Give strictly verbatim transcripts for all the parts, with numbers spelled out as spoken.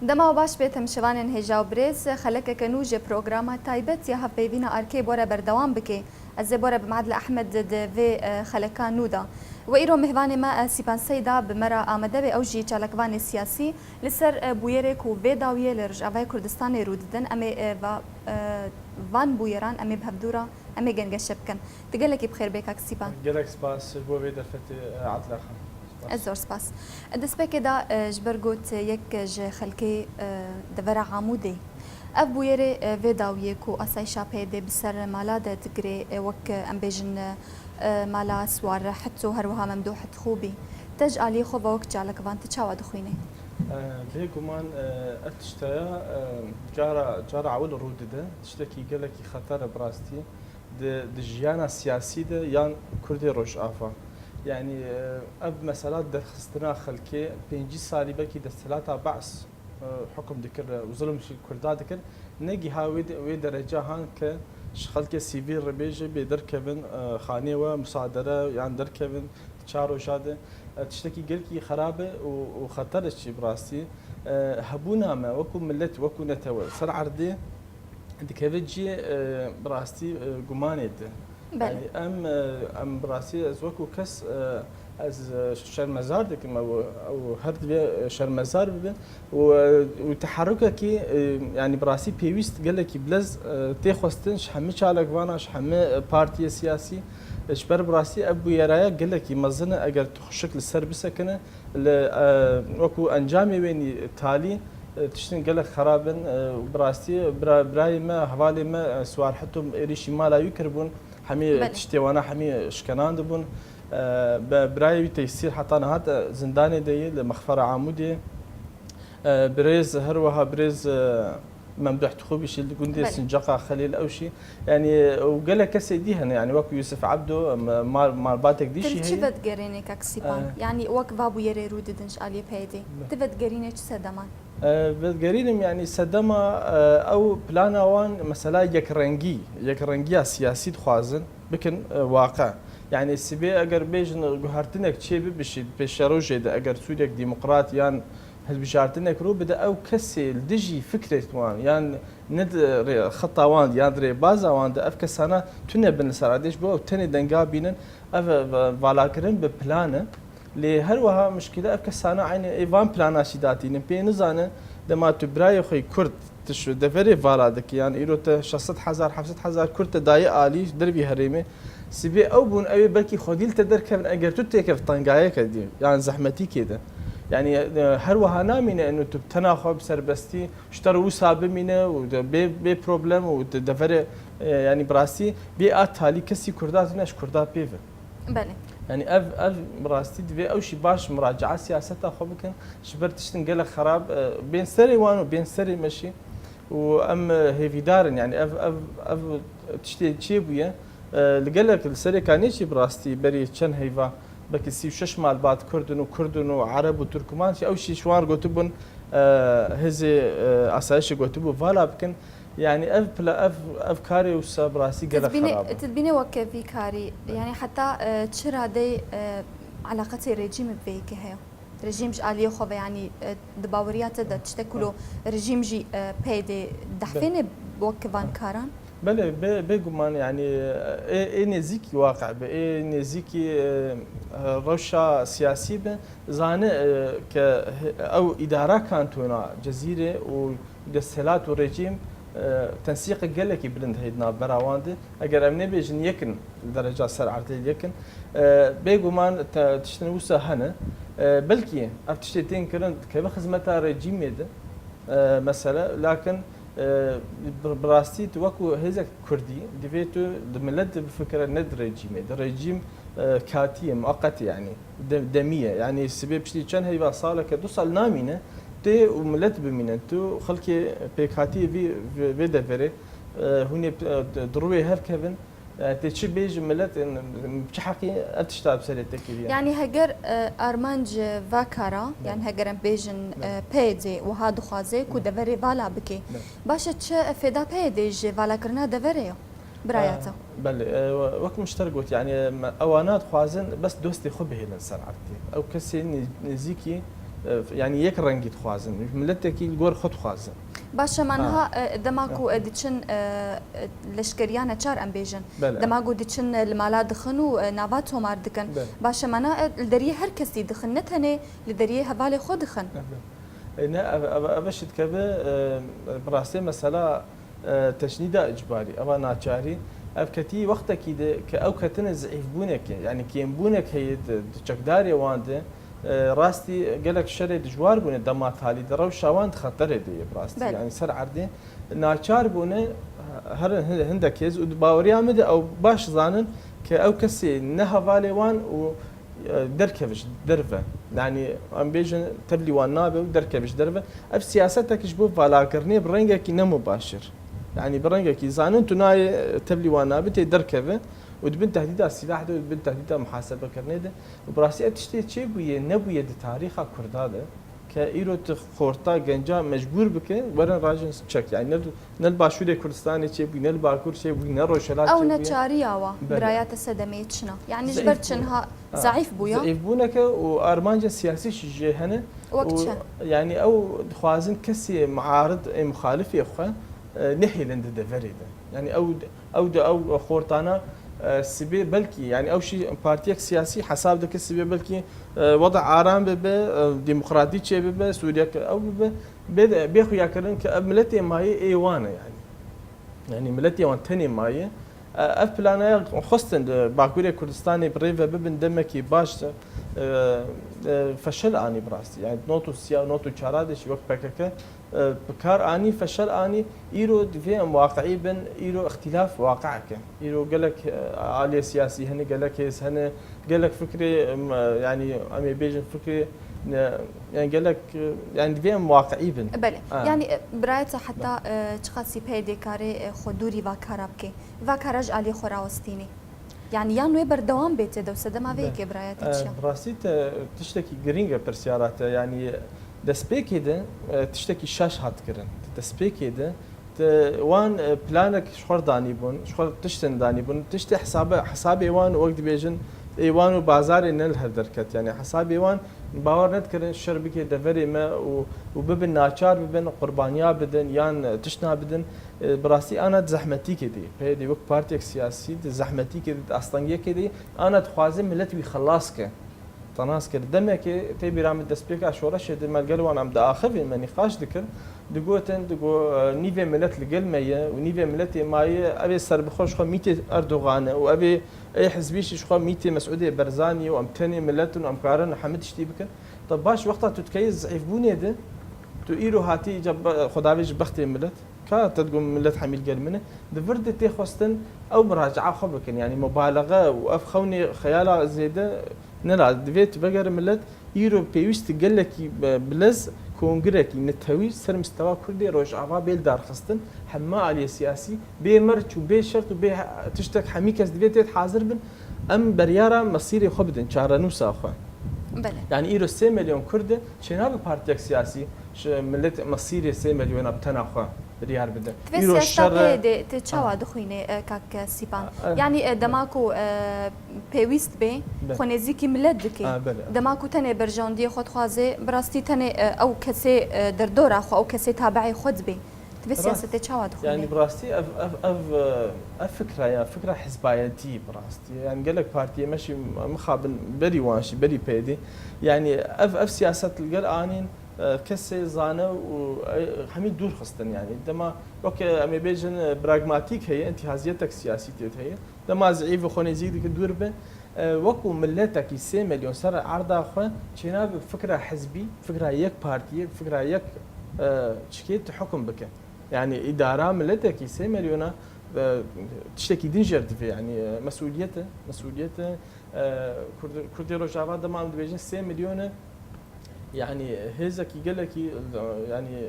Dema baş bê temşevanên hêja û birêz, xelekeke nû ji programa taybet ya hevpeyvîna Arkê bore berdewam bike. Ez ê bore bi Adil Ehmed di vê, e, xeleka nû de. We îro mihvanê me, e, Sîpan Seyda bi me re amade be, ew jî çalakvanê siyasî li ser, e, bûyerê ku vê dawiyê li Rojavayê Kurdistanê rû didin. Em ê, e, va-, e, van bûyeran em ê bi hevdû re em ê gengeşe bikin. Tu gelekî bi xêr bê kak Sîpan. Gelek spas ji bo vê derfetê, e, Adil Axa. Spas. Ez zor spas. Destpêkê de, e, ji ber got yek ji xelkê, e, devera Amûdê. Ev bûyerê, e, vê dawiyê ku asayîşa PYDê bi ser mala de digirê, e, wek, e, em bêjin, e, mala Siwar Hit û her wiha Memdûh Hitxûbî. Te ji aliyê xwe ve wek çalakvan tu çawa dixwînî? E, bêguman, e, ev tişteya, e, cara, cara ewil rû dide. Tiştekî gelekî xeter e bi rastî. Di, di jiyana siyasî de yan Kurdê Rojava. Yanî, e, ev mesela derxistina xelkê pêncî salî belkî desthilata Be's, e, hukum dikir û zilm ji Kurda dikir. Negiha wê de-, wê dereca han ke ji xelkê sivîl re bêje bê derkevin, e, xanê we, musadere yan derkevin di çar roja de. E, tiştekî gelkî xerab e û, û xeter e jî bi rastî. E, hebûna me wekû milet, wekû netewe ser erdê dikeve cihê, e, bi rastî, e, gumanê de. Belê. Yanî em, e, em bi rastî ez wekû kes, e, ez, e, şermezar dikim ew, ew her divê, e, şermezar bibe û, e, û teherrukekî, e, yanî bi rastî pêwîst gelekî bilez, e, tê xwestin ji hemî çalakvana, ji hemî, e, partiyê siyasî, e, ji ber bi rastî ev bûyeraya gelekî mezin e eger tu xweşik li ser bisekine, li, e, wekû encamê wê nî talî, e, tiştin gelek xerab in. E, bi rastî bira-, birayê me, hevalê me, e, Siwar Hit û êrîşî mala wî kiribûn. Hemî Belê. tiştê wana hemî şikenandibûn. E, be-, birayê wî Teysîr heta niha, e, zindanê de ye li mexfera Amûdê. E, birêz, her wiha birêz, e, Memduh Tixûbî jî li gundê Belê. Sincaqa Xelîl ew jî. Yanî, û gelek kesê dî hene, yanî wekû Yusuf Ebdo, em, mal, malbatek dî Te jî li çi heye. vedigerînê kak Sîpan? E. Yanî wek va bûyerê rû didin ji aliyê PYDê. Be. Tu vedigerînê çi sedeman? E, vedigerînim, yanî sedema, e, ew plana wan, mesela yekrengî, yekrengiya siyasî dixwazin bikin, e, waqe. Yanî sibê eger bêjin guhertinek çêbibe jî pêşerojê de, eger sûdek demokrat yan hilbijartinek rû bide, ew kesê li dijî fikrê wan yan ne di rê-, xeta wan de yan di rêbaza wan de ev kesana tune bin li ser erdê, ji bo ew tenê denga bînin. Ev, e, valakirin bi plan e. Lê her wiha mişkîle ev kesana eynî ê van plana jî datînin. Pê nizanin dema tu birayê xwe yê Kurd tu ji deverê vala dikî, yan îro te şeş sed hezar, heft sed hezar Kurd te dayê alî ji dervî herêmê. Sibê ew bûn, ew ê belkî xwedî li te derkevin eger tu têkev tengayeke dî, yan zehmetîkê de. Yanî, e, her wiha namîne eno tu bi tena xwe bi serbestî ji te re wisa bimîne û de bê, bê problem û di deverê, e, yanî bi rastî bê a talî kesî Kurda tune ji Kurda pê ve. Belê. Yanî ev, ev bi rastî divê ew jî baş muraca'a siyaseta xwe bikin. Ji ber tiştin gelek xerab, e, bên serê wan û bên serê me jî. Û em, e, hêvîdar in, yanî ev, ev, ev tiştê çêbûye. E, li gelek, li Serêkaniyê jî bi rastî berî çend heyva, belkî sî û şeş malbat Kurd in û Kurd in û Ereb û Turkman jî, ew jî ji wan gotibûn, e, hêzê, e, asayişê gotibû vala bikin. Yanî ev pla-, ev, ev karê wisa bi rastî gelek xerab e. Tu dibînî weke vî karî, Belê. yanî heta, e, çi radeyê, e, eleqetê rejîmê bi vê yekê heye? Rejîm ji aliyê xwe ve, yanî, e, di baweriya te de tiştek ku lo rejîm jî, e, PYDê dehfêne wek van karan? Belê, bê, bêguman, yanî, ê, ê nêzîkî waqe be, ê nêzîkî, e, rewşa siyasî be, zane, e, ke he-, ew îdara kantona Cezîrê û desthilat û rejîm, e, tensîqek gelekî bilind heye di navbera wan de. Eger em nebêjin yek in, li dereca ser erdê yek in, e, bêguman te-, tiştin wisa hene. E, belkî ev tiştê tên kirin dikeve xizmeta rejîmê de, e, mesele, lakin, e, bi, bi rastî tu wekû hêzek Kurdî divê tu di milet de bifikire, ne di rejîmê. Di rejîm, e, katî ye, mueqetê, yanî de-, demî ye. Yanî sibê piştî çend heyva, saleke, du sal namîne, tê û milet bimîne. Tu xelkê pêkhatiyê vî, vê, vê deverê, e, hûn ê, e, di rûyê hev kevin. E, tê çi bêjin milet, e, bi çi heqî ev tişta bi serê te kiriye? Yanî heger, e, armanc va kara, Belê. yanî heger em bêjin, Belê. e, PYDê wiha dixwaze ku Belê. deverê vala bike. Belê. Baş e, çi fêda PYDê ji valakirina deverê ye? Biraya te. Belê, e, wek min ji te re got, yani, me, ewana dixwazin bes dostê xwe bihêlin ser erdê. Ew kesên nê-, nêzîkî, e, yani yek rengî dixwazin. Miletekî li gor xwe dixwazin. Baş e, me niha, e, dema ku, e, diçin, e, e, leşkeriya neçar em bêjin. Belê. Dema ku diçin, e, li mala dixin û, e, nava tomar dikin. Belê. Baş e, me niha, e, li deriyê her kesî dixin, ne tenê li deriyê hevalê xwe dixin. Belê. E, ne, ev, ev, ev şit keve, e, bi rastê mesela, e, teşnîda icbarî, eva naçarî, ev ketî wextekî de ke ew ketine zîfbûnekê, yani kêmbûnek heye di, di çekdarê wan de, e, rastî gelek şerê dijwar bûne dema talî de, rewşa wan di xeterê de ye bi rastî. Belê. Yani ser erdê naçar bûne, her hin-, hindek hêz û di baweriya min de ew baş zanin ke ew kesê ne hevalê wan û e, derkeve ji derve. Yani em bêjin tevlî wan nabe û derkeve ji derve. Ev siyasetek ji bo valakirinê bi rengekî ne mubaşir. Yani bi rengekî zanin tu nayê, e, tevlî wan nabe tê derkeve û di bin tehdîda sîlah de û di bin tehdîda muhasebekirinê de. Û bi rastî ev tiştê çêbûye, nebûye di tarîxa Kurda de. Ke îro tu xorta genca mecbûr bike, werin rajin çek. Yani ne, ne li Başûrê Kurdistanê çêbûyî, ne li Bakur çêbûyî, ne Rojhilat çêbûyî. Ew neçariya wa, belê, biraya te sedemê çin e. Yani ji ber çi niha zayîf bûye? Zayîf bûneke û armanca siyasî jî jê hene. Wek çi? Yani ew dixwazin kesê muarid ê muxalifê xwe, e, nehêlin di deverê de. Yani ew Ew di ew xortana, e, sibê belkî, yani ew şî partiyek siyasî hesab dike sibê belkî, e, weda aram bibe, e, demokratî çê bibe, Sûriyek ew bibe, bê, bê xuyakirin ke ev miletê mayê ê wan e yani. Yani miletê wan tenê mayê. E, ev plana ya xwestin di Bakurê Kurdistanê bi rê ve bibin demekî baş, e, e, feşel anî bi rastî. Yani not û siya, not û çara de jî wek P K K e, bi kar anî, feşel anî, îro divê em waqiî bin, îro îxtîlaf waqi ke. Îro gelek, e, aliyê siyasî hene, gelek hêz hene, gelek fikrê, em, e, yanî em ê bêjin fikrê, e, yani gelek, e, yani divê em waqiî bin. Belê. Ha. Yani, e, birayê te heta, e, çiqasî P Y D karê, e, xwe dûrî va kara bike? Va kara ji aliyê xwe rawestînî? Yani yan wê berdewam bê tê de û sedema vê yekê biraya te çi ye? Bi rastî te tiştekî girîng e pirsiyara te. Yani destpêkê de, e, tiştekî şaş hat kirin. Di destpêkê de te wan, e, planek ji xwe re danîbûn, ji xwe re tiştin danîbûn. Tiştê hesabe, hesabê wan wek dibêjin, ê wan û bazarê ne li hev derket. Yani hesabê wan bawer nedikirin şer bike deverê me û, û bibin naçar bibin, qurbaniya bidin yan, e, tiştna bidin. E, bi rastî ana di zehmetîkê de ye. P Y D wek partiyek siyasî di zehmetîkê de, di astengiyekê de ye. Ana dixwaze milet wî xelas ke. Te nas kir. Demekê tê bîra min destpêka şoreşê de me li gel wan em diaxivin, me nîqaş dikir. Digotin, digo, e, nîvê milet li gel me ye û nîvê miletê ma ye, ev ê serbixwe ji xwe mîtê Erdogan e û ev ê, ê hizbî jî ji xwe mîtê Mesûdê Berzanî ye û em tenê milet in û em karin hemî tiştî bikin. Te baş wexta tu dikeyî zehîfbûnê de, tu îro hatî îca be-, xwedavê ji bextê milet. Ka te digot milet hemî li gel min e. Di vir de tê xwestin ew muraca'a xwe bikin. Yanî mubalexe û ev xewnê xeyala zêde ne la divê tu vegere milet îro pêwîst gelekî, e, bilez kongrekî netewî ser mistewa Kurdê Rojava bê lidarxistin. Hema aliyê siyasî bê merc û bê şert û bê he-, tiştek hemî kes divê tê hazir bin. Em beryara mesîrê xwe bidin, çarenûsa xwe. Belê. Yanî îro sê milyon Kurd in, çênabe partiyek siyasî ji milet mesîrê sê milyona bi tena xwe biryar bide. Divê siyaseta P Y D tê çawa dixwîne, e, kak Sîpan? E, e. Yanî, e, dema ku, e, pêwîst bê, xwe nêzîkî milet dike. E, belê. Dema ku tenê berjewendiyê xwe dixwaze, bi rastî tenê, e, ew kesê, e, derdora xwe, ew kesê tabe'ê xwe dibê. Divê siyasetê çawa dixwîne? Yanî bi rastî ev, ev, ev, e, ev fikra ya, fikra hizbayetî bi rastî. Yanî gelek partiyê me jî mixabin berî wan jî, berî P Y D. Yanî ev, ev siyaset li gel anîn, e, kesê zane û, e, hemî dûr xistin yanî. Dema weke em ê bêjin, e, pragmatîk heye, întîhaziyetek siyasî tê de heye. Dema zîf û xwe nêzîk dike dûr be. E, wekû miletekî sê milyon ser erda xwe çênabe fikra hizbî, fikra yek partiyê, fikra yek, e, çikê tu hukum bike. Yanî îdara miletekî sê milyona, e, tiştekî din jêr divê. Yanî, e, mesûliyet e, mesûliyet e. E, Kurd-, Kurdê Rojava dema em dibêjin sê milyon e, yanî hêzekî gelekî, e, yanî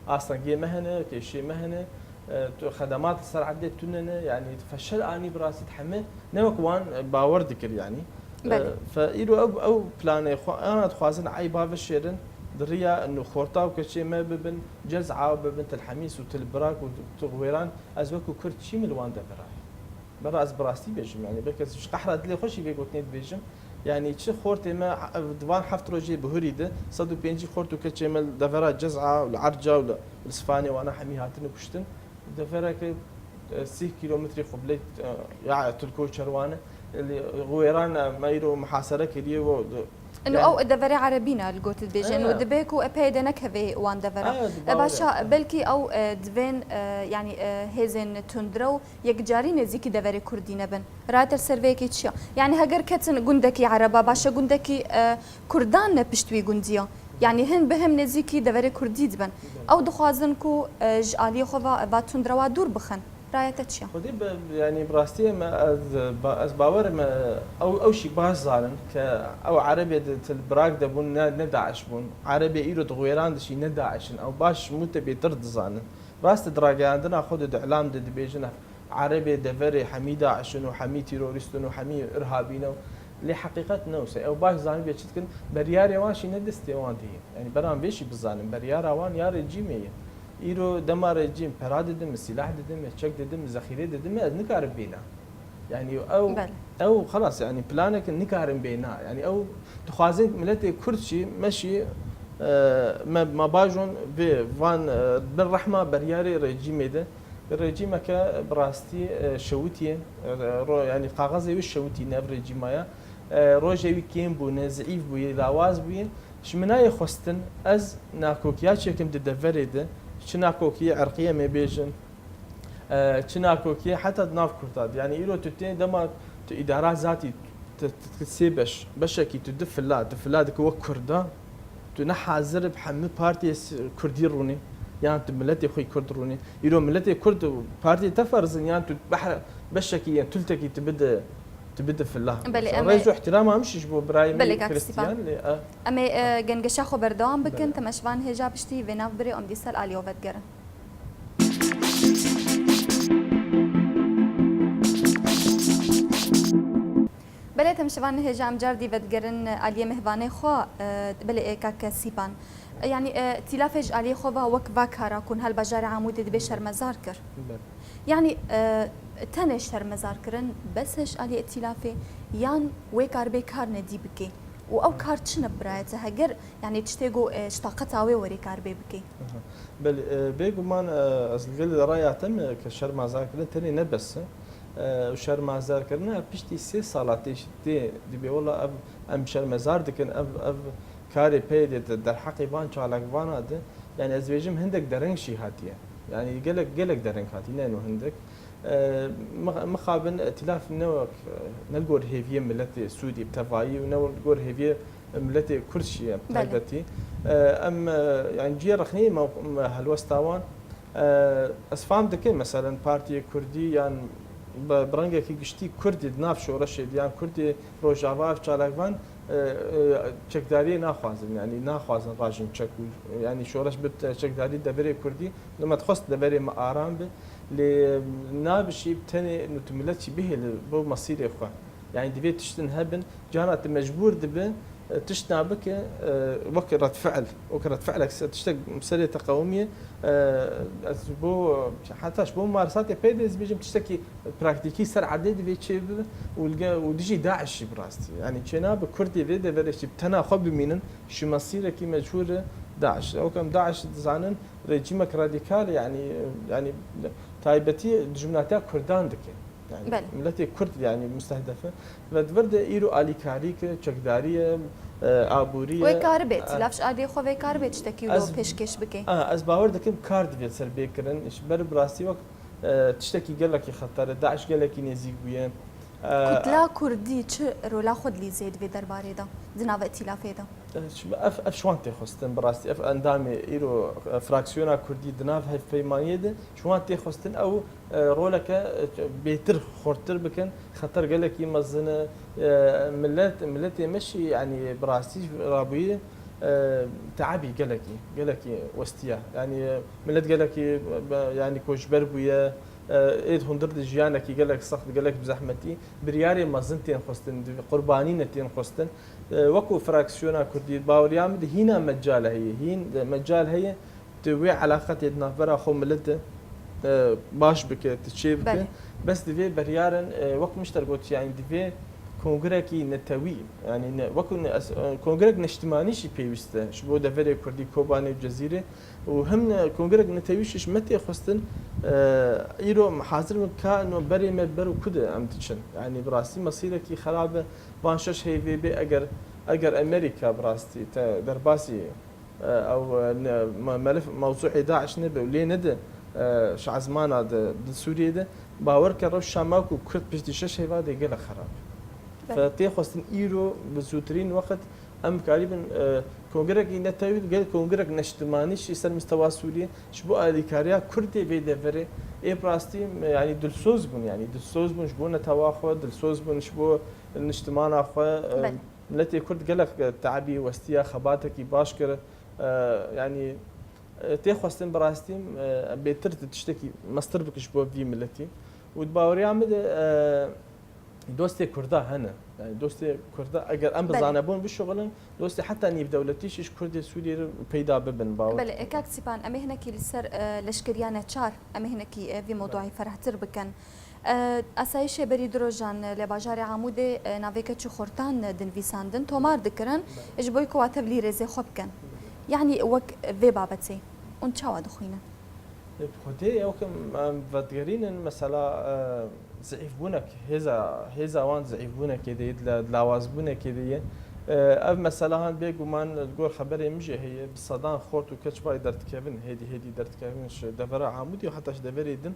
astengiyê me hene, kêşiyê me hene, e, tu xedemat li ser erdê tune ne, yanî feşel anî bi rastî heme ne wek wan, e, bawer dikir yanî. E, belê. Fe îro ew, ew planê xwe, ana dixwazin eyba vişêrin, di riya û xorta û keçê me bibin, cez'a bibin, Til Hemîs û Til Birak û Til Wêran, ez wekû Kurd çîm li wan de birayê. Bela ez bi rastî bêjim, yanî belkî ez ji qehra dilê xwe jî vê gotinê dibêjim. Yanî çi xortê me, ev di van heft rojê bihurî de sed û pêncî xort û keçê me li devera Cez'a û li Erca û li, li Sifane wana hemî hatine kuştin. Devereke, e, sîh kîlometrê xublê, e, ya Tulko Çerwane. Li Xuwêran, e, me îro muhasere kiriye û di-, Ino yani ew deverê erebî ne li got dibêje. Ino dibe ku epey de nekeve wan devera. E, E, başa, belkî ew, e, divên, e, yani, e, hêzên tundrew yekcarî nêzîkî deverê kurdî nebin. Rayet li ser vê yekê çi ya? Yani heger ketin gundekî ereba, başe gundekî, e, kurdan ne pişt wî gundiya. Yani hin bi hin nêzîkî deverê kurdî dibin. Ew dixwazin ku, e, ji aliyê xwe va, va tundrewa dûr bixin. Raya te çi ya? Xwedî bi, yanî bi rastî me ez, ba-, ez bawer me ew, ew jî baş zanin ke ew erebê di til Brag de bûn, ne, ne DAIŞ bûn. Erebê îro di Xuwêran de jî ne DAIŞ in. Ew baş mû te bêtir dizanin. Rast e, di ragihandina xwe de, di îlam de dibêjin, ev erebê deverê hemî DAIŞ in û hemî terorîst in û hemî irhabî ne. Lê heqîqet ne wisa. Ew baş zanibê çi dikin, beryarê wan jî ne destê wan de ye. Yanî bera em vê jî bizanin, beryara wan ya rejîmê ye. Îro dema rejîm pera didin min, sîlah didin min, çek didin min, zexîre didin min, ez nikarim bêna. Yanî ew, Belê. ew xelas, yanî planek nikarin bêna. Yanî ew dixwazin miletê Kurd jî, me jî, e, me, me bajon vê van, e, bin rehma beryarê rejîmê de. Rejîmeke bi rastî, e, şewitiye, e, ro-, yanî kaxezê wî şewitî ne ev rejîma ya. E, rojê wî kêm bûne, zeîf bûye, lawaz bûye. Ji min nayê xwestin ez nakokiya çêkim di deverê de, çi nakokiyê erqî em ê bêjin, e, çi nakokiyê heta di nav Kurda de. Yanî îro tu tê dema tu îdara zatî tu, tu, tu sê beş, beşekî tu di fila, tu fila dike wek Kurda, tu ne hazir bi hemû partiyê s-, Kurdî rûnî, yan tu miletê xwe yê Kurd rûnî. Îro miletê Kurd û partiyê te ferz in, yan tu behre-, beşekî, yan tultekî tu bide, tu bide fila. Belê, em ê Rêz û ihtirama min jî ji bo birayê min Belê, kak Kristîyan, Sîpan. lê, e, Em ê, e, gengeşa xwe berdewam bikin, Belê. Temeşvan hêja piştî vê nav birê em dîsa li aliyê we vedigerin. Belê, temeşvan hêja em car dî vedigerin aliyê mihvanê xwe, e, belê, e, kak Sîpan. E, yanî, e, tîlafê ji aliyê xwe ve wek va kara ku niha li bajarê Amûdê dibê şermezar kir. Belê. Yanî, e, tenê şermezar kirin bes e ji aliyê tîlafê yan wê karibê kar ne dî bikê? Û ew kar çi ne birayete heger, yanî tiştê ku, e, ji taqeta wê werê karibê bikê? Aha. Belê, e, bêguman, e, ez li gel raya te me ke şermezarkirin tenê ne bes e. E, û şermezarkirina piştî sê sala tê, tê dibê, wela ev, em şermezar dikin, ev, ev karê P Y D'ê de derheqê van çalakvana de, yani ez dibêjim hindek dereng jî hatiye. Yani gelek, gelek dereng hatiye, ne eno hindek. E, mix-, mixabin tîlaf ne wek, ne li gor hêviyê miletê Sûrî bi tevayî û ne li gor hêviyê miletê Kurd jî ye bi Belê. taybetî. E, em, e, yani cihê rexneyê me, me helwesta wan. E, ez fam dikim, meselen Partiyê Kurdî yan bi, bi rengekî giştî Kurdî di nav şoreşê de yan Kurdî Rojava ev çalakvan, e, e, çekdariyê naxwazin, yani naxwazin rajin çek û, yani şoreş bi te-, çekdarî deverê Kurdî, lê me dixwest deverê me aram bi. Lê nabişî bi tenê nû tu milet jî bihêli bo mesîrê xwe. Yani divê tiştin hebin, cana tu mecbûr dibe, e, tiştna bike, e, wek redfi'l, wek redfi'lek se-, tiştek serê te qewimiye, e, ez bo, heta ji bo mumaresatê P Y D'ê ez bêjim tiştekî praktîkî ser erdê divê çêbibe û li ge-, û dijî DAIŞ jî bi rastî. Yani çênabe Kurdê vê deverê jî bi tena xwe bimînin, ji mesîrekî mecbûr e DAIŞ. Wek em DAIŞ dizanin, rejîmek radîkal e, yani, yani taybetî dijminatiya Kurdan dike. Yani Belê. miletê Kurd yani mustehdef e. Ve di vir de îro alîkarî ke çekdarî ye, e, aborî ye. Wê karibe, E, tîlav ji aliyê xwe vê karibe tiştekî wilo ez, pêşkêş bike? A, ez bawer dikim kar divê ser bê kirin. Ji ber bi rastî wek, e, tiştekî gelekî xeter e. DAIŞ gelekî nêzîk bûye. E, Kutla Kurdî çi rola xwe dilîzê di vê derbarê de, di nav îtîlafê de? Ev, ev ji wan tê xwestin, bi rastî ev endamê îro, e, fraksiyona Kurdî di nav hevpeymaniyê de ji wan tê xwestin ew, e, roleke, e, bêtir xurttir bikin. Xeter gelekî mezin e, e, milet, miletê me jî, yanî bi rastî rabûyî, e, teabî gelekî, gelekî westiya. Yanî, e, milet gelekî, e, yanî koçber bûye, e, êd hundir di jiyanekî gelek sext, gelek bi zehmetî, biryarê mezin tên xwestin, di qurbanî ne tên xwestin. E, wekû fraksiyona Kurdî, baweriya min di hîna mecal heye, hîn de mecal heye, tu wê eleqetê di navbera xwe milet de, e, baş bike, tu çê bike. Belê. Bes divê beryarin, e, wek min ji te re got, yani divê kongrekî netewî, yani ne, wekî ne, es-, e, kongrek neştimanî jî pêwîst e ji bo deverê Kurdî, Kobanê û Cezîrê û him ne, kongrek netewî jî ji me tê xwestin, e, îro hazir bin ka no berê me ber û ku de em diçin. Yani bi rastî mesîrekî xerab e, van şeş heyvê bê eger, eger Amerîka bi rastî te derbasî e, ew, e, ne, me-, melif, mewzûê DAIŞ nebe û lê nede, e, şazmana de, di Sûriyê de, bawer ke rewşa me ku Kurd piştî şeş heyva de gelek xerab. Belê. Fe tê xwestin îro bi zûtirîn wext em bikarîbin, e, kongrekî netewî, gel kongrek neştimanî jî ser mistewa Sûriyê, ji bo alîkariya Kurdê vê deverê, ê bi rastî, e, yanî dilsoz bûn, yanî dilsoz bûn ji bo netewa xwe, dilsoz bûn ji bo niştimana xwe, e, Belê. Miletê Kurd gelek, e, te'bî westiya, xebatekî baş kir. E, yanî, e, tê xwestin bi rastî, e, bêtir di tiştekî mestir bike ji bo vî miletî. Û di baweriya min de, e, dostê Kurda hene. Yani dostê Kurda, eger em bi Belê. Zanebûn bişuxulin, dostê heta nîvdewletî jî ji Kurdê Sûriyê re peyda bibin, bawer Belê, dikim. E, kak Sîpan, em ê hinekî li ser, e, leşkeriya neçar, em ê hinekî, e, vî mewduayê Belê. Ferehtir bikin. E, asayişê berî du rojan li bajarê Amûdê, e, navê keç û xortan, e, dinivîsandin, tomar dikirin, Belê. Ji bo ku wa tevlî rêzê xwe bikin. Belê. Yanî wek vê babetê hûn çawa dixwînin? E, bi xwedê ew ke em vedigerînin, mesela, e, zeîfbûnek, hêza, hêza wan zeîfbûnekê de ye, dila-, dilawazbûnekê de ye. E, ev mesela han bêguman li gor xeberê min jî heye, bi sedan xort û keç vay derdikevin, hêdî hêdî derdikevin ji devera Amûdê û heta ji deverê din.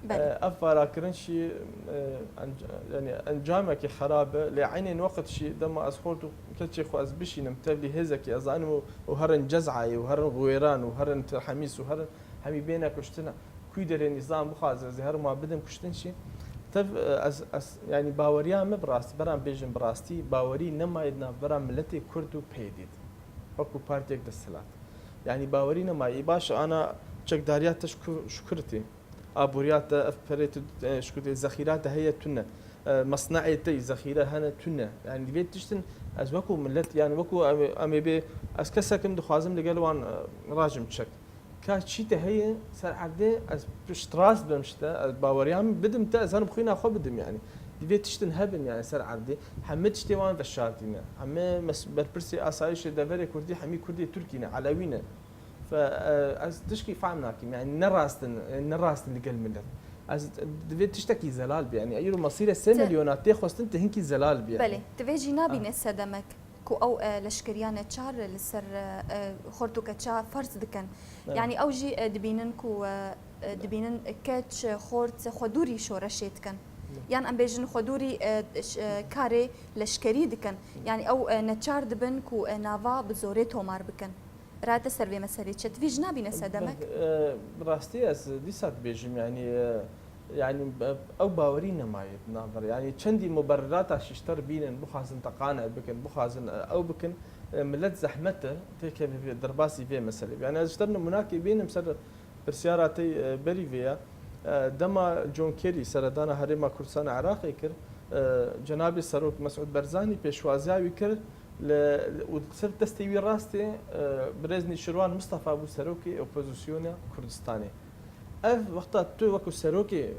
Belê. E, ev varakirin jî, e, enc-, yani encamekî xerab e. Lê eynên weqt jî dema ez xort û keçê xwe ez bişînim tevlî hêzekî ez zanim û, û herin Cezayê û herin Xwêran û herin Tirhemîs û herin hemî bêne kuştina. Kû derê nîzam bixwaze ez ê herima bidim kuştin jî. Tev, e, ez, ez, yani baweriya me bi rastî, beran bêjin bi rastî, bawerî nemaye di navbera miletê Kurd û P Y D'ê de. Wekû partiyek desthilat. Yani bawerî nemaye. Î baş ana çekdariya te ji ku, ji ku re tê. Aboriya te, ev perê tu, e, ji ku tê, zexîra te heye tune. E, mesneê te, zexîre hene tune. Yani divê tiştin ez wekû millet, yani wekû em, em ê bê, ez kesekim dixwazim li gel wan, e, rajim çek. Ka çî te heye ser erdê, ez piştrast bim ji te, ez baweriya min bidim te, ez herim xwîna xwe bidim yani. Divê tiştin hebin yani ser erdê. Hemî tiştê wan veşartî ne. Hemî mes-, berpirsê asayişê deverê Kurdî, hemî Kurdê Tirkî ne, Elewî ne. Fe, e, ez tişkî fehm nakim, yani ne rast in, e, ne rast in li gel milet. Ez divê tiştekî zelal be, yani îro mesîrê sê Te- milyona tê xwestin, te hinkî zelal be, yani. Belê, divê jî nabîne Ah. sedemek ku ew, e, leşkeriya neçar li ser, e, e, xort û keça ferz dikin. Evet. Yani ew jî, e, dibînin ku, e, e, dibînin keç, xort xwe dûrî şoreşê dikin. Evet. Yan em bêjin xwe dûrî, e, ş-, e, karê leşkerî dikin. Evet. Yani ew, e, neçar dibin ku, e, nava bi zorê tomar bikin. Rate ser vê meselê çi? Tu vî jî nabîne sedemek? Bi, e, bi rastî ez dîsa dibêjim, yani, e, yani, e, ew bawerî nemaye di nav re. Yani çendî muberrerata şiştir bînin, bixwazin te qane bikin, bixwazin, e, ew bikin, e, milet zehmet e, têkeve vê, derbasî vê meselê. Yani ez ji te nimûnakê bînim ser pirsyara te, e, berî vê ya. E, dema John Kerry seredana Herêma Kurdistan a Iraqê kir, e, Cenabê Serok Mesûd Berzanî pêşwaziya wî kir, Li, li, û li ser destê wî rastê, e, birêz Nêçîrvan Mistefa bû serokê opozisyona Kurdistanê. Ev wexta tu wekû serokê,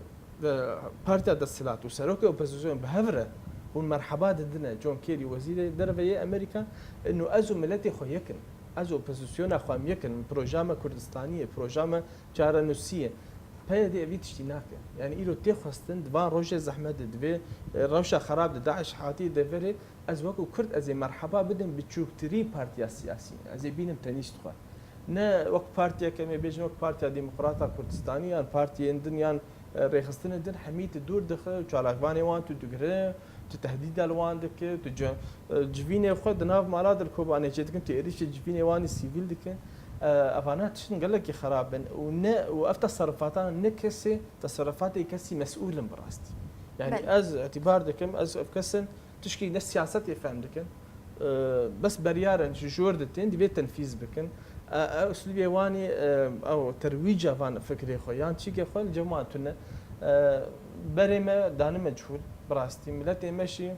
e, partiya desthilat û serokê opozisyon bi hev re hûn merheba didine John Kerry wezîrê derve yê Amerîka, inu ez û miletê xwe yek in. Ez û opozisyona xwe em yek in. Proja me Kurdistanî ye, proja me çarenûsî ye. P Y D evî tiştî nake. Yani îro tê xwestin di van rojê zehmet de, di vê, e, rewşa xerab de DAIŞ hatiye deverê, ez wekû Kurd ez ê merheba bidim biçûktirîn partiya siyasî. Ez ê bînim tenîşt xwe. Ne wek partiyek em ê bêjin wek Partiya Demokrata Kurdistanî yan partiyên din yan, e, rêxistinên din hemî tu dûr dixe û çalakvanê wan tu digire, tu tehdîda li wan dike, tu ci-, e, civînê xwe di nav mala de li Kobanê çêdikin, tu êrîşê civînê wan î sivîl dike. E, evana tiştin gelekî xerab in û ne, û ev teserifatan ne kesê, teserifatê kesî mesûl in bi rastî. Yani Belê. Ez îtîbar dikim, ez ev kes in, tişkî ne siyasetê fehm dikin, e, bes beryarin ji jor de tên, divê tenfîz bikin. E, e, uslûbê wanî, e, ew terwîca van fikrê xwe yan çîkê xwe li cem wan tune. E, berê me dane mecûl, bi rastî. Miletê me jî,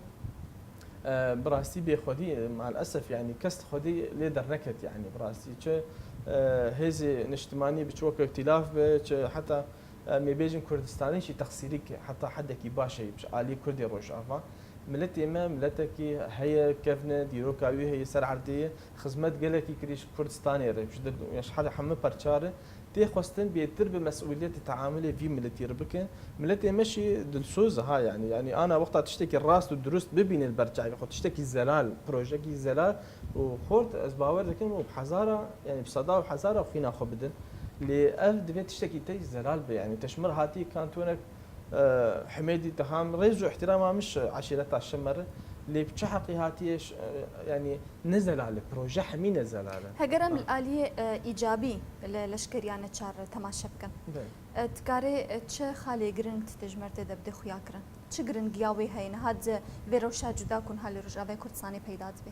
e, bi rastî bê xwedî, maalesef, yani kes xwedî lê derneket, yani bi rastî. Çi, e, hêzê niştimanî bi çi wek îtîlaf be, çi heta Em ê bêjin Kurdistanê jî texsîrîk heta hedekî baş heye ji alî Kurdê Rojava. Miletê me, miletekî heye, kevn e, dîroka wî heye, ser erdê ye, xizmet gelekî kirî ji Kurdistanê re, ji dir, ji her hemî perça re tê xwestin bêtir bi mesûliyetê teamulê vî miletî re bike. Miletê me jî dilsoz e ha, yanî, yanî ana wexta tiştekî rast û dirust bibîne li ber çavê xwe, tiştekî zelal, projekî zelal û xort, ez bawer dikim û bi hezara, yanî bi seda û hezara xwîna xwe bidin. Lê ev divê tiştekî te zelal be. Yanî te ji mir hatî kantonek, e, Humêdî, te ham rêz û îhtîrama min ji eşîreta Şimer e. Lê bi çi heqî hatiye ş-, e, yanî ne zelal e, proje hemî ne zelal e. Heger em Ha. li aliyê, e, îcabî li leşkeriya neçar temaşe bikin. Belê. E, dikarê, e, çi xalê giring tê ji mir tê de bide xuya kirin? Çi giringiya wê heye? Niha di vê rewşa cuda ku niha li Rojavayê Kurdistanê peyda dibe?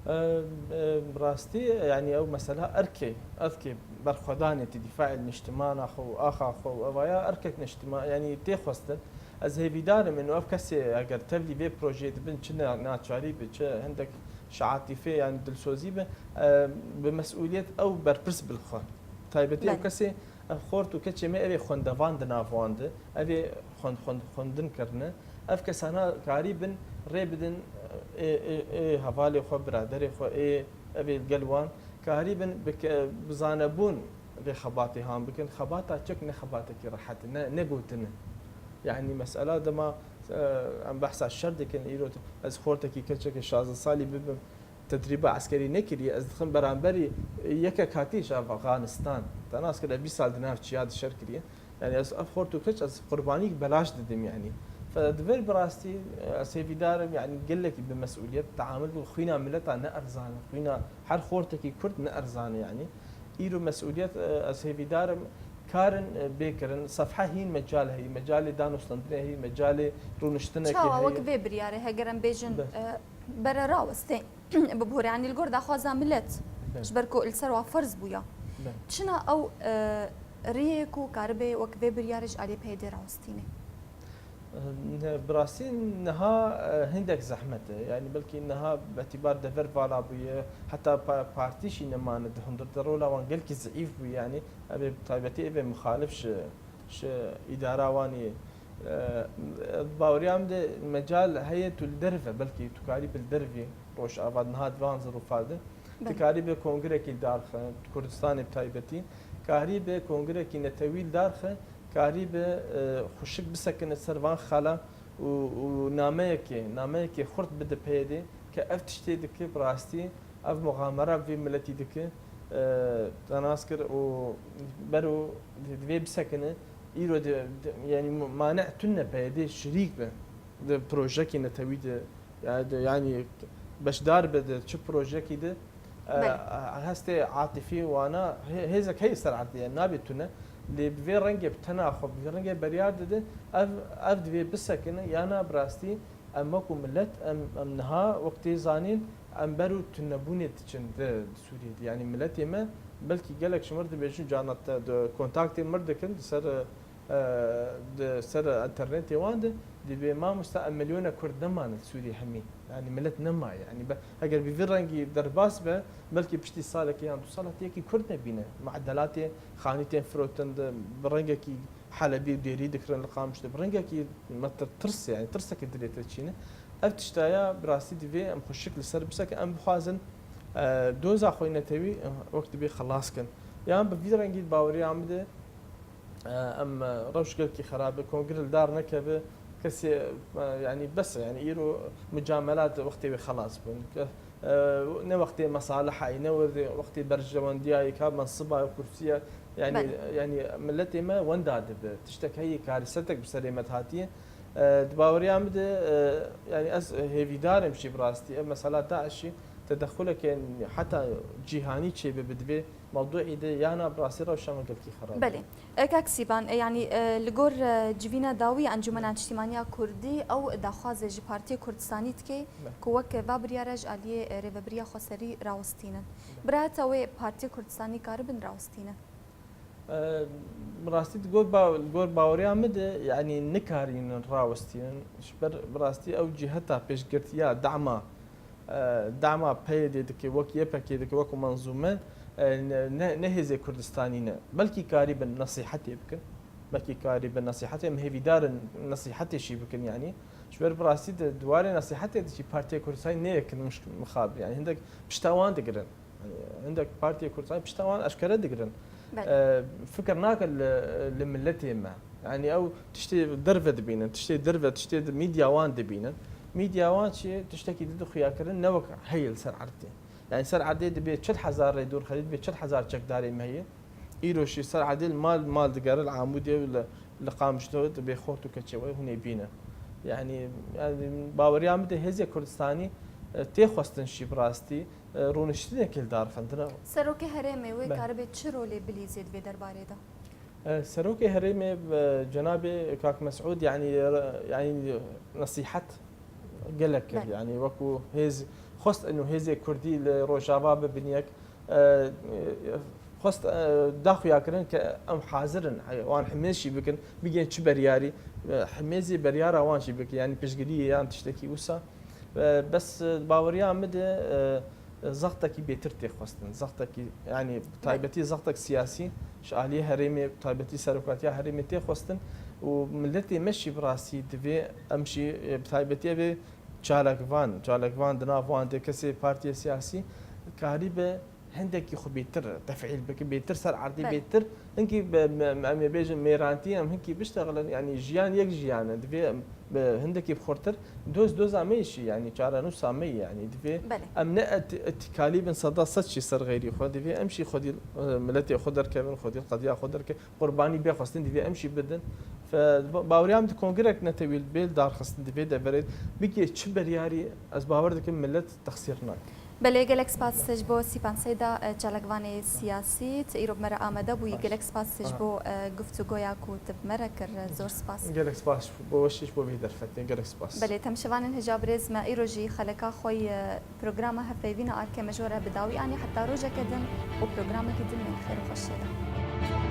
E, e, bi rastî, yanî ew mesela erkê, erkê berxwedanê tê dîfaê niştimana xwe û axa xwe û evaya erkek niştima-, yanî tê xwestin. Ez hêvîdar im û ev kesê eger tevlî vê projeyê dibin, çi na-, naçarî bi, çi hindek ji atîfê, yanî dilsozî bi, e, bi mesûliyet ew berpirs bi li xwe. Taybetî ew Belê. kesê, ev xort û keçê me, ev ê xwendevan di nav wan de, ev ê xwend-, xwend-, xwendin kirine. Ev kesana karî bin rê bidin, ê, ê, ê hevalê xwe, biraderê xwe, ê, ev ê gel wan karî bin bi ke-, bi zanebûn vê xebatê han bikin. Xebata çek ne xebatekî rehet e, ne, ne gotin e. Yanî mesela dema, e, em behsa şer dikin, îro ez xortekî keçekê şazdeh salî bibim, tedrîba eskerî nekiriye, ez dixim beramberî yekek hatî ji Afganistan. Te nas kir, ev bîst sal di nav çiya de şer kiriye. Yanî ez ev xort û keç ez qurbanî belaş didim yanî. Fe di vir bi rastî, ez hêvîdar im, yanî gelekî bi mesûliyet teamul bi xwîna mileta ne erzan e. Xwîna her xortekî Kurd ne erzan e yanî. Îro mesûliyet, ez hêvîdar im karin, e, bê kirin. Sefhe hîn mecal heyî, mecalê danûstandinê heyî, mecalê rûniştinekê Çawa heyî. wek vê biryarê, heger em bêjin, Be. e, bere rawestê, bibûre, yanî li gor daxwaza milet, Be. ji ber ku li ser wa ferz bûya. Be. Çina ew, e, riyê ku karibe wek vê biryarê ji aliyê P Y D'ê rawestîne? E, bi rastî niha, e, hindek zehmet e. Yanî belkî niha betîbar dever vala bûye, heta pa-, partî jî nemane di hundir de, rola wan gelkî zeîf bûye. Yanî ev ê bi taybetî ev ê mixalif ji, ji îdara wan î. E, baweriya min de mecal heye tu li derve, belkî tu karî bi li dervî Rojava niha di van zirûfa de. Belê. Tu karî bi kongrekî li darxe, Kurdistanê bi taybetî, karî bi kongrekî netewî li darxe, karî bi, e, xwişik bisekine ser van xala û, û nameyekê, nameyekê xurt bide P Y D'ê ke ev tiştê dike bi rastî, ev muxamera bi vê miletî dike, e, te nas kir û bero divê bisekine, îro di, di, yanî mane tune P Y D şirîk be di projekî netewî de, ya de, yanî beşdar be di çi projekî de, e, Belê. hestê atifî wana hê-, hêzek heye ser erdê, yanî nabe tune. Lê bi vê rengê bi tena xwe, bi vê rengê beryar dide, ev, ev divê bisekine, yana bi rastî em wekû milet, em, em niha wek tê zanîn, em ber û tunebûnê diçin di, di Sûriyê de. Yanî miletê me, belkî gelek ji mir dibêjin, cana te di kontaktê mir dikin, di ser, e, di ser enternetê wan de, dibê mamosta em milyona Kurd nemane li Sûriyê hemî. Yanî milet nemaye. Yanî be-, heger bi vî rengî derbas be, belkî piştî salekê yan du salekê yekî Kurd nebîne. Me'delatê xanî tên firotin, di, bi rengekî Helebî û Dêrî dikirin li Qamişlo. Bi rengekî me tir-, tirs, yanî tirsekê dilê te çîne. Ev tiştaya bi rastî divê em xweşik li ser bisekin, em bixwazin, e, doza xwe netewî, e, wek dibê xelas kin. Yan bi vî rengî baweriya min de, e, em, e, rewş gelkî xerab e, kongre li dar nekeve, kesê, e, yanî bes e, yanî îro mucamelat wextê wê xelas bin. Ke-, e, ne wextê mesalihayê, ne wextê, wextê berjewendiyayê, ka mensiba, kursiya, yanî, Belê. yanî miletê me wenda dibe. Tiştek heye, karîsetek bi serê me hatiye. E, di baweriya min de, e, yanî ez hêvîdar im jî bi rastî. Ev mesela DAIŞ'î tedexuleke heta cîhanî çêbibe di vê mewduî de, yana bi rastî rewşa me gelkî xerab e. Belê. E, kak Sîban, e, yanî, e, li gor, e, civîna dawî ya Encûmena Niştîmaniya Kurdî, ew daxwazê ji Partiyê Kurdistanî dike Be. ku wek va biryara ji aliyê, e, Rêvebiriya Xweserî rawestînin. Be. Birayeta wê Partiyê Kurdistanî karibin rawestînin? E, bi rastî di gor ba-, di gor baweriya min de, yanî nikarînin rawestînin. Ji ber bi rastî ew ciheta pêşgirtiya dema, e, dema P Y D dike, wek Y P G dike, wek menzûme, e, ne, ne, ne hêzê Kurdistanî ne. Belkî karîbin nesîhetê bikin. Mekî karî bi nesîhetê, em hêvîdar in nesîhetê jî bikin, yanî ji ber bi rastî di, di warê nesîhetê de jî Partiya Kurdistanê nêkin mix-, mixabin, yanî hindek pişta wan digirin. Yanî hindek Partiya Kurdistanê pişta wan eşkere digirin. Belê. E, fikir nake li, li miletê me. Yanî ew tiştê derve dibînin, tiştê derve, tiştê di mîdya wan dibînin. Mîdya wan çi tiştekî din dixuya kirin, ne wek heye li ser erdê. Yanî ser erdê dibê çil hezar rêdûr xelî, dibê çil hezar çekdarê me heye. Îro jî ser erdê li mal, mal digere li Amûdê û li, li Qamişlo dibê xort û keçê we hûn ê bînin. Yanî, yanî baweriya min de hêzê Kurdistanî, e, tê xwestin jî bi rastî, e, rûniştinekê li dar xin. Dina Serokê herêmê wê Be. karibe çi rolê bilîzê di vê derbarê de? E, Serokê herêmê, e, cenabê Kak Mesûd, yanî, e, yanî nesîhet gelek kir. Belê. Yanî wekû hêz xwest ino hêzê Kurdî li Rojava bibin yek, e, e, xwest, e, daxuya kirin ke em hazir in, hey, wan himêz jî bikin, bigên çi beryarî, e, himêzê beryara wan jî bikin, yanî piştgiriyê yan tiştekî wisa. E, bes, e, baweriya min de, e, zextekî bêtir tê xwestin. Zextekî, yanî bi taybetî zextek siyasî ji aliyê herêmê, bi taybetî serokatiya herêmê tê xwestin û miletê me jî bi rastî divê em jî, e, bi taybetî evê çalakvan, çalakvan di nav wan de kesê partiyê siyasî karîbe hindekî xwe bêtir tefîl bike, bêtir ser erdê, Belê. bêtir, hinkî be-, me-, me-, em ê bêjin mêrantî, em hinkî biştexilin, yanî jiyan yek jiyan e, divê em bi hindekî bi xurtir doz doza me jî, yanî çarenûsa me, yanî divê Belê. em ne et-, etîkalî bin seda sed jî ser xeyrî xwe, divê em jî xwedî, e, miletê xwe derkevin, xwedî qediya xwe derkevin. Qurbanî bê xwestin divê em jî bidin. Fe-, ba-, baweriya min di kongrek netewî bê li dar xistin di vê deverê bigê çi beryarî, ez bawer dikim milet texsîr nake. Belê, gelek spas ji bo Sîpan Seyda, e, çalakvanê siyasî, tu îro bi me re amade bûyî. Baş. Gelek spas ji Aha. bo, e, guftûgoya ku tu bi me re kir. Zor spas. Gelek spas bo weşî ji bo vê derfetê. Gelek spas. Belê, temşevanên hêja birêz me îro jî xeleka xwe yê programa hevpeyvîna Arkê me ji we re bi dawî anî. Heta rojeke din û programekî din me xêr û xweşiyê de.